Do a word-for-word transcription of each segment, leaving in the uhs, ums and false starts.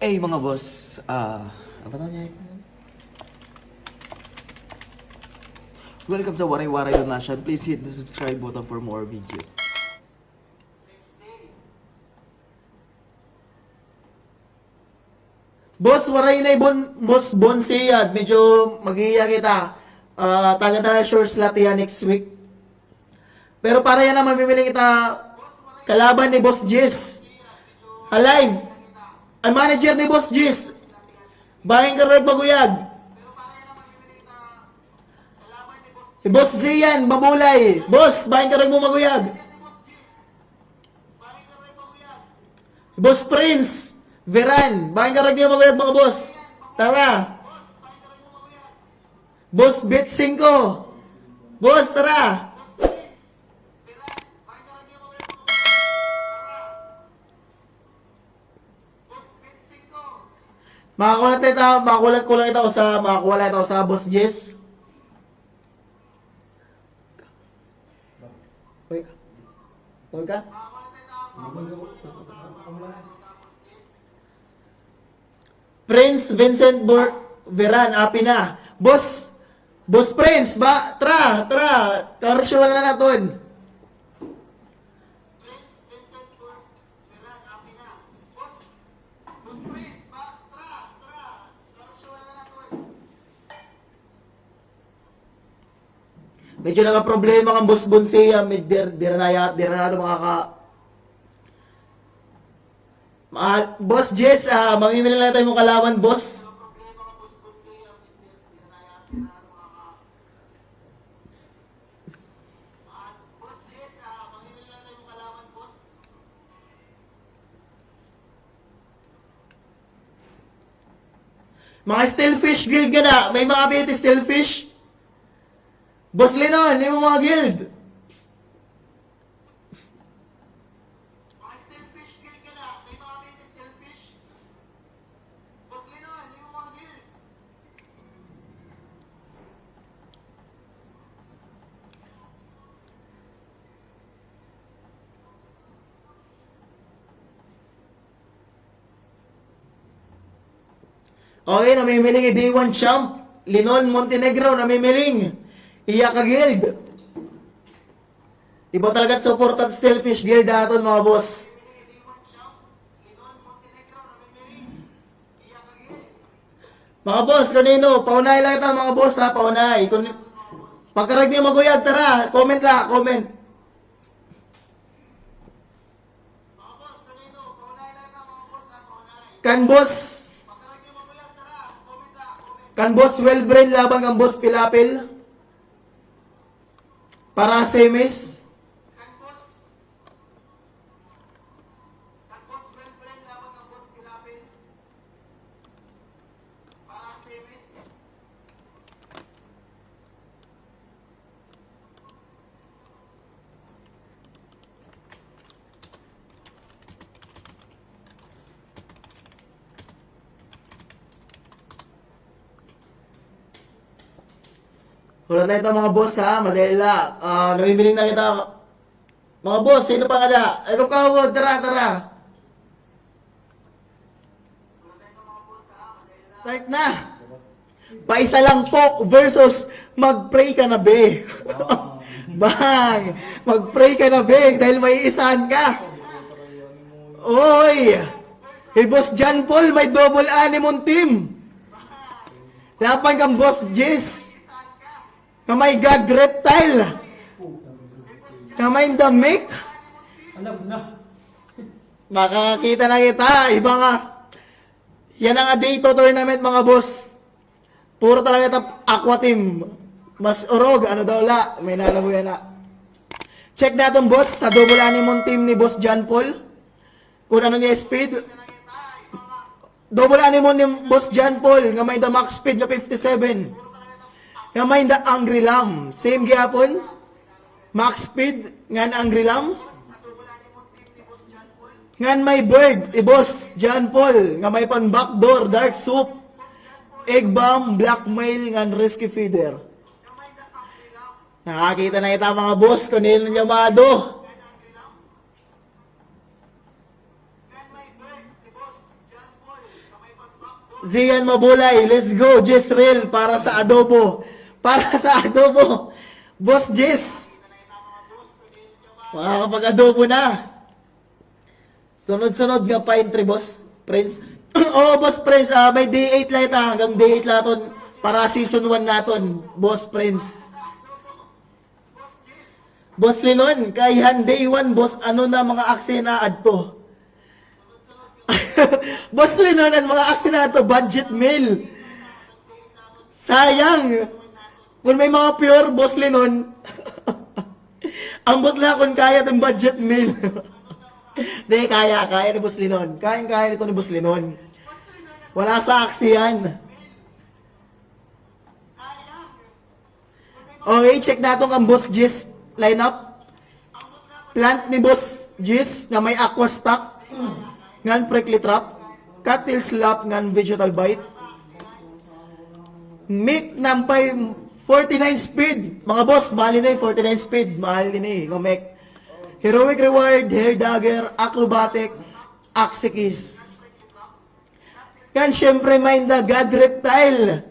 Hey, mga boss, ah, ano ba tawag niya? Welcome sa Waray Waray Donation. Please hit the subscribe button for more videos. Boss, waray na hi Bon-, Boss Bonseyad. Medyo maghihiya kita. Ah, tagan ta na short slot hiya next week. Pero para yana, mamimili kita kalaban ni Boss Jess. Alive. An manager ni Boss Jess. Bangin karuyag maguyag. Hi Boss Zian Mabulay. Boss, bangin karuyag mo maguyag. Boss Prince Veran, bangin karuyag niyo maguyag, mga boss. Tara. Boss Bet Singko. Boss, tara. Makakuha na tayo, makakuha, kulang ito sa, makakuha lang ito sa Boss Jess. Uy. Uy ka? Prince Vincent Bor-, Veran, api na. Boss, Boss Prince, ba, tra, tra, karsyohan na naton. Medyo nakaproblema kan Boss Bonsea, med-, dir-, diri na ya-, diri na nato makaka-, ma-, Boss Jess, ah, mamimili lang tayo mo kalaban, boss. Mga Steelfish Guild gana, may mga bete Steelfish. Boss Linon, imo mga guild. Okay, namimiling hi D one Champ. Linon Montenegro, namimiling. Iya ka guild. Iba talaga suporta sa Steelfish Guild naton, mga boss. Mga boss, kanino? Paunay lang ito, mga boss, ha? Paunay. Kung pagkarag niyo maguyag, tara, comment la, comment. Kan boss, kan boss Wilbren laban kan boss Pilapil. Para semis. Wala na ito, mga boss, ha? Madali la. Ah, namimiling na kita. Mga boss, sino pa ngada? Ay, kung kawag, tara, tara. Start na. Paisa lang po versus mag-pray ka na, be. Bang, mag-pray ka na, be, dahil maiisahan ka. Oy, hi Boss John Paul, may double anemone team. Laban kan Boss Jess. Nga may God Reptile. Nga may Damik. Alam na. Makakita na kita. Iba nga. Yana nga dito tournament, mga boss. Puro talaga ta aqua team. Mas urog, ano daw la. May nalago yana. Check naton, boss, sa double anemone team ni Boss John Paul. Kung ano niya speed. Double anemone ni Boss John Paul nga may da max speed nga fifty-seven. Nga may da Angry Lam. Same gihapon. Max speed ngan Angry Lam. Ngan may bird, hi Boss John Paul, nga may pan backdoor, dark soup, egg bomb, blackmail, ngan risky feather. Nakakita na kita, mga boss, kung nino nyamado. Ngan may bird hi Boss John Paul, nga Zian Mabulay, let's go, Jezreel, para sa adobo. Para sa adobo. Boss Jess. Makakapag-adobo na. Sunod-sunod nga pa entry, Boss Prince. Oo, Boss Prince, ah, may day eight la ita, hanggang day eight la iton para season one naton, Boss Prince. Boss Linon, kay han day one, boss, ano na mga aksi na adto? Boss Linon, an mga aksi na adto, budget meal. Sayang. Kon may mga pure, Boss Linon, ambot la kon kaya it im budget meal. Di, kaya, kaya ni Boss Linon. Kayang-kaya ito ni Boss Linon. Wala sa aksi yan. Okay, check naton an Boss Jess lineup. Plant ni Boss Jess nga may Aqua Stock ngan Prickly Trap, Cattail Slap ngan Vegetal Bite. Mech Nampay forty-nine speed. Mga boss, mahal ini, forty-nine speed. Mahal ini, nga Mech. Heroic Reward, Hair Dagger, Acrobatic, Axie Kiss. Kan syempre, may the God Reptile.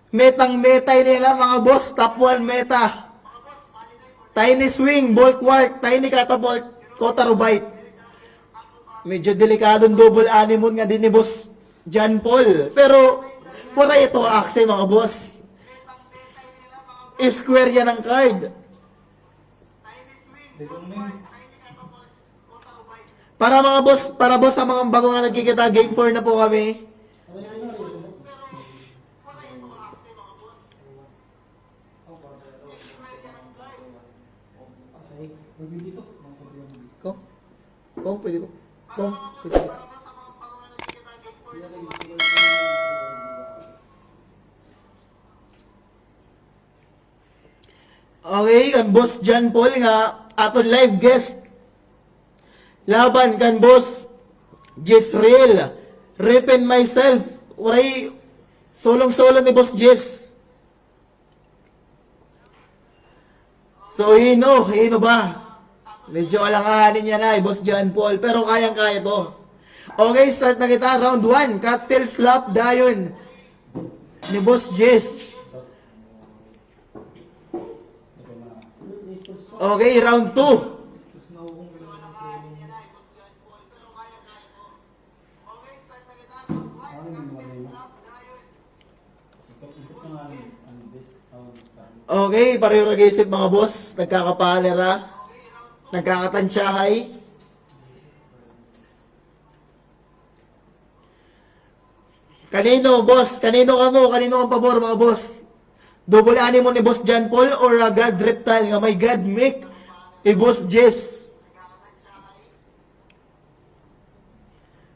Metang meta ini na, mga boss, top one meta. Tiny Swing, Bulwark, Tiny Catapult, Kotaro Bite. Medyo delikado an double anemone nga dinhi ni Boss John Paul. Pero, waray ito aksi, mga boss. Square yan an card. Para mga boss, para boss sa mga bago nga nagkikita, game four na po kami. Kung, kung pwede ko. Kung, pwede ko. Okay, kan Boss John Paul nga aton live guest. Laban kan Boss Jezreel. Repen myself. Waray, sulong-sulong ni Boss Jess. So, hino, hino ba? Medyo alanganin niya na, eh, Boss John Paul. Pero kayang-kaya to. Okay, start na kita. Round one. Cattail Slap dayon ni Boss Jess. Okay, round two. Okay, pareho nag-iisip, mga boss. Nagkakapalera. Nagkakatansyahay. Kanino, boss? Kanino kamo? Kanino an pabor, mga boss? Double anemone ni Boss John Paul or, ah, God Reptile nga may God Mech ni Boss Jess?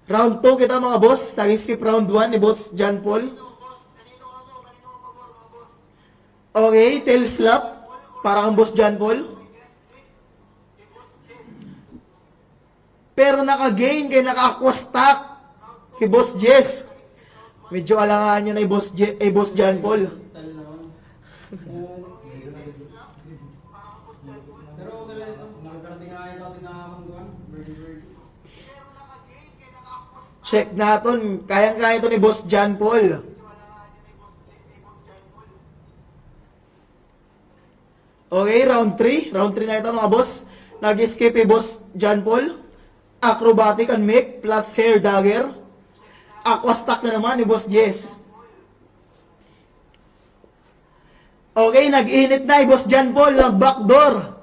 Round two kita, mga boss. Nag-skip round one ni Boss John Paul. Okay, tail slap para kang Boss John Paul. Pero naka-gain kay naka-aqua stock kay Boss Jess. Medyo alangan niya na i Boss Je-, i Boss John Paul. Check naton. Kayang-kaya ito ni Boss John Paul. Okay, round three. Round three na ito, mga boss. Nag-skip hi Boss John Paul. Acrobatic an Mech plus Hair Dagger. Aqua stock na naman ni Boss Jess. Okay, nag-init na hi Boss John Paul. Nag-backdoor.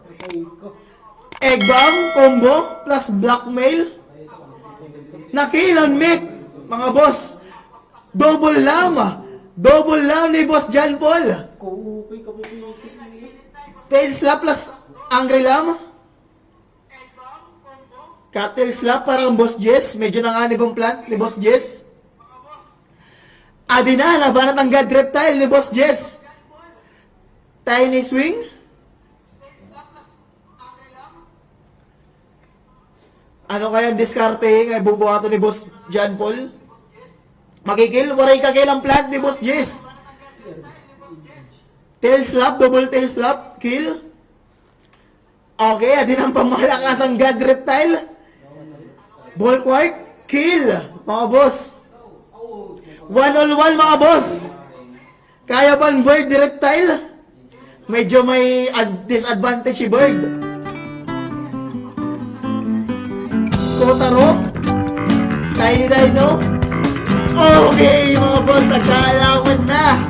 Egg Bomb, combo, plus blackmail. Nakill an Mech, mga boss. Double lam. Double lam ni Boss John Paul. Tail slap plus angry lam. Cattail slap para kang Boss Jess. Medyo nanganib an plant ni Boss Jess. Adi na, nabanat an God Reptile ni Boss Jess. Tiny swing. Ano kaya an diskarte nga ibubuhaton ni Boss John Paul? Makikill, waray kakill an plant ni Boss Jess. Tail slap, double tail slap, kill. Okay, adi na an pamalakas han God Reptile. Bulwark, kill, mga boss. One on one, mga boss. Kaya ba ni Bird direktahin? Medyo may ad-, disadvantage si Bird. Kotaro. Kaya ni Dino. Okay, mga boss, nagkaalaman na.